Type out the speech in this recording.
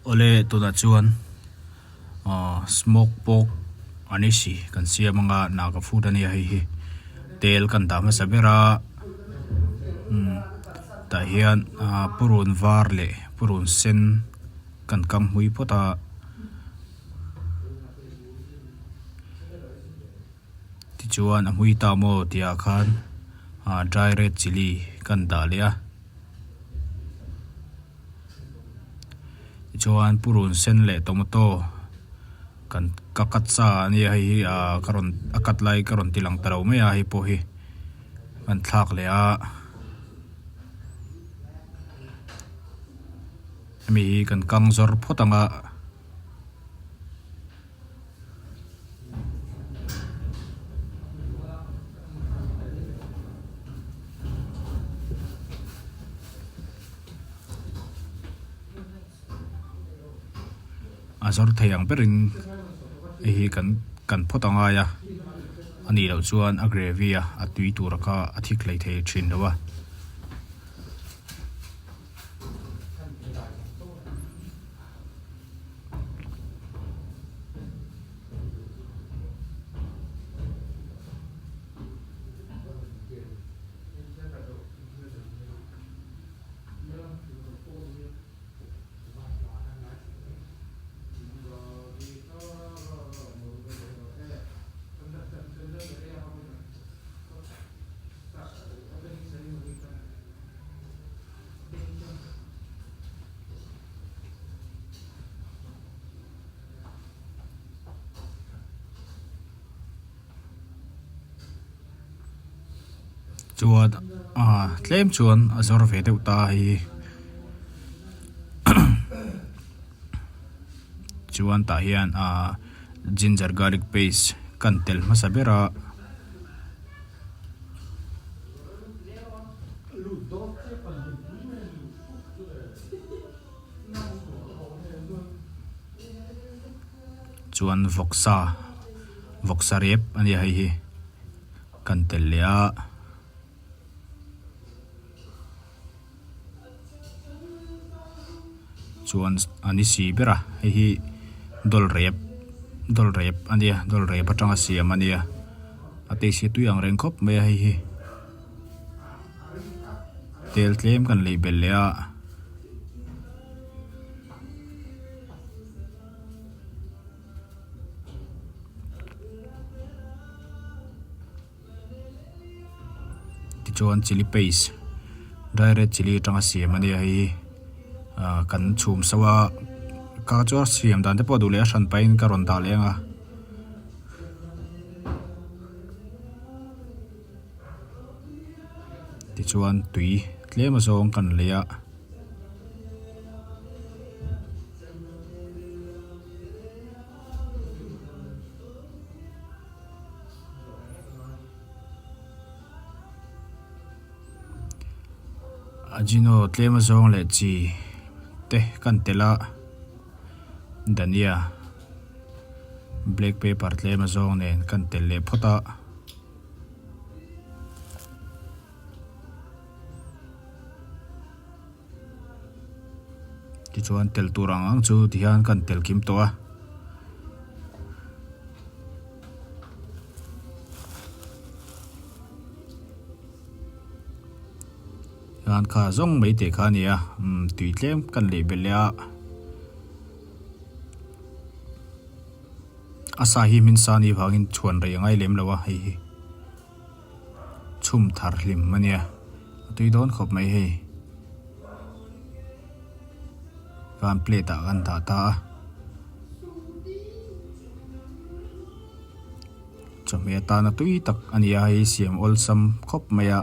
Awle tunah chuan ahh smoke pork anisi kan siam anga naga food ania hei hi tel kan dah hmasa ber a umm tah hian ahh purun var leh purun sen kan kam hmui phawt a. Tichuan a hmui ta maw tih ah khan ah dry red chilli kan dah leh a tichuan purun sen leh tomato kan ka cut sa a nia hei hi ah ka rawn a cut lai ka rawn ti lang ta lo mai a hei pawh hi kan thlak leh a hemi hi kan kang zawr phawt ang a. A zawr thei ang berin hei hi kan kan phawt a ngai a a nih loh chuan a gravy a a tui tur kha a thik hlei thei thin lo a. Chuan ah tlem chuan a zawr ve deuh ta hi chuan tah hian ah ginger garlic paste kan tel hmasa ber a. Chuan vawksa vawksa rep a nia hei hi kan tel leh a. Chuan a ni si ber a hei hi dawl rep dawl rep a nia dawl rep atanga siam a nia a taste hi a tui ang reng khawp mai a hei hi. Tel tlem kan lei belh leh a. Tichuan chilli paste dry red chilli atanga siam a nia hei hi ah kan chhum sauh a ka chu a siam dan te pawh duh leh a hran pahin ka rawn dah leh ang a. Tichuan tui tlem azawng kan lei a. Ajino tlem azawng leh chi te kan telh a dhania black pepper tlem azawng nen kan telh leh phawt a. Tichuan tel tur ang ang chu tihian kan tel kim tawh a. Hian kha zawng mai teh kha a ni a umm tui tlem kan leh belh leh a. A sa hi hmin sa anih vangin chhuan rei a ngai lem lo a hei hi chhum thar hlim a nia a tui dawn khawp mai hei van plate ah kan dah ta a chawhmeh atana tui tak a ni a hei siam awlsam khawp mai a.